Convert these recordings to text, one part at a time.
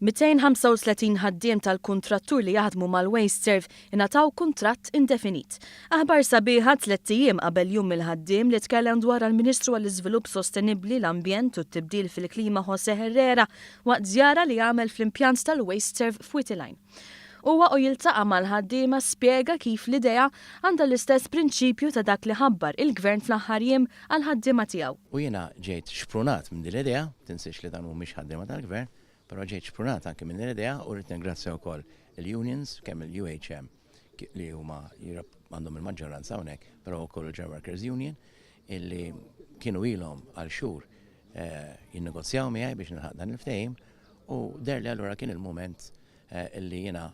235 ħaddiem tal-kuntrattur li jaħdmu mal-WasteServ ingħataw kuntratt indefinit. Aħbar sabiħa tlett ijiem qabel Jum il-Ħaddiem li tkellem dwarha l-Ministru għall-Iżvilupp Sostenibbli, l-Ambjent u t-Tibdil fil-Klima José Herrera waqt żjara li għamel fl-impjant tal-WasteServ f'Wied il-Għajn. Huwa u jiltaqa' mal-ħaddiema spjega kif l-idea għandha l-istess prinċipju ta' dak li ħabbar il-Gvern fl-aħħar jiem għall-ħaddiema tiegħu. U jiena ġejt xprunat minn din l-idea, tinsiex li dawn mhumiex ħaddiema tal-Gvern, Però ġejt xprunat anke minn din l-idea u rrid ningrazzja wkoll il-unions, kemm il-UHM li huma għandhom il-maġġoranza hawnhekk, però wkoll il-General Workers Union illi kienu ilhom għal xhur eh, jinnegozjaw miegħi biex nilħaq dan il-ftehim u deher li allura kien il-mument eh, illi jiena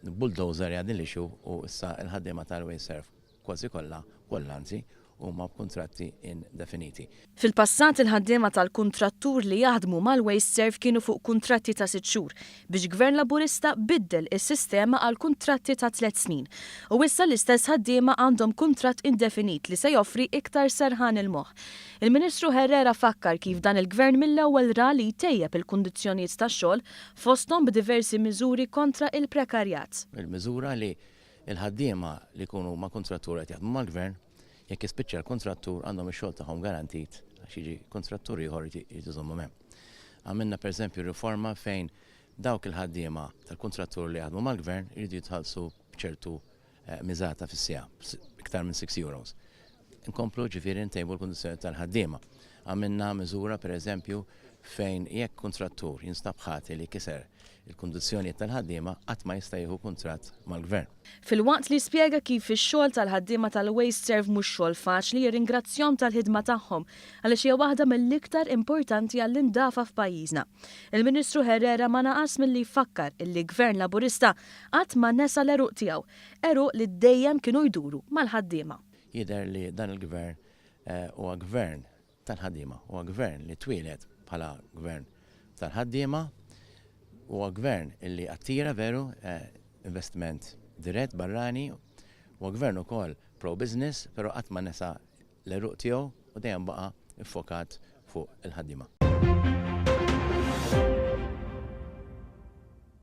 bulldozer din l-issue u issa il-ħaddiema tal-WasteServ kważi kollha, kollha anzi, huma b'kuntratti indefiniti. Fil-passat il-ħaddiema tal-kuntrattur li jaħdmu mal-WasteServ kienu fuq kuntratti ta' sitt xhur, biex Gvern Laburista biddel is-sistema għal kuntratti ta' tlett snin. U issa l-istess ħaddiema għandhom kuntratt indefinit li se joffri iktar serħan il-moħħ. Il-Ministru Herrera fakkar kif dan il-Gvern mill-ewwel ra li jtejjeb il-kundizzjonijiet tax-xogħol, fosthom b'diversi miżuri kontra il-prekarjat. Il-miżura li l-ħaddiema li jkunu ma' kuntrattur qed jaħdmu mal-Gvern, jekk jispiċċa l-kuntrattur għandhom ix-xogħol tagħhom garantit għax jiġi kuntrattur ieħor irid iżommhom hemm. Għamilna pereżempju riforma fejn dawk il-ħaddiema tal-kuntrattur li jaħdmu mal-Gvern iridu jitħallsu b'ċertu eh, miżata fis-siegħa, iktar minn 6 euros. Inkomplu ġifieri ntejbu l-kundizzjoni tal-ħaddiema. Għamilna miżura pereżempju fejn jekk kuntrattur jinstab ħati li kiser il-kundizzjonijiet tal-ħaddiema qatt ma jista' jieħu kuntratt mal-Gvern. Filwaqt li spjega kif ix-xogħol tal-ħaddiema tal-WasteServ mhux xogħol faċli jirringrazzjahom tal-ħidma tagħhom għaliex hija waħda mill-iktar importanti għall-indafa f'pajjiżna. Il-Ministru Herrera ma naqas milli jfakkar illi Gvern Laburista qatt ma nesa l-għeruq tiegħu, għeruq li dejjem kienu jduru mal-ħaddiema. Jidher li dan il-Gvern huwa Gvern tal-ħaddiema. Huwa gvern li twieled bħala gvern tal-ħaddiema, huwa gvern illi attira veru investiment dirett barrani, huwa gvern ukoll pro-business, però qatt ma nesa l-għeruq tiegħu u dejjem baqa' ffokat fuq il-ħaddiema.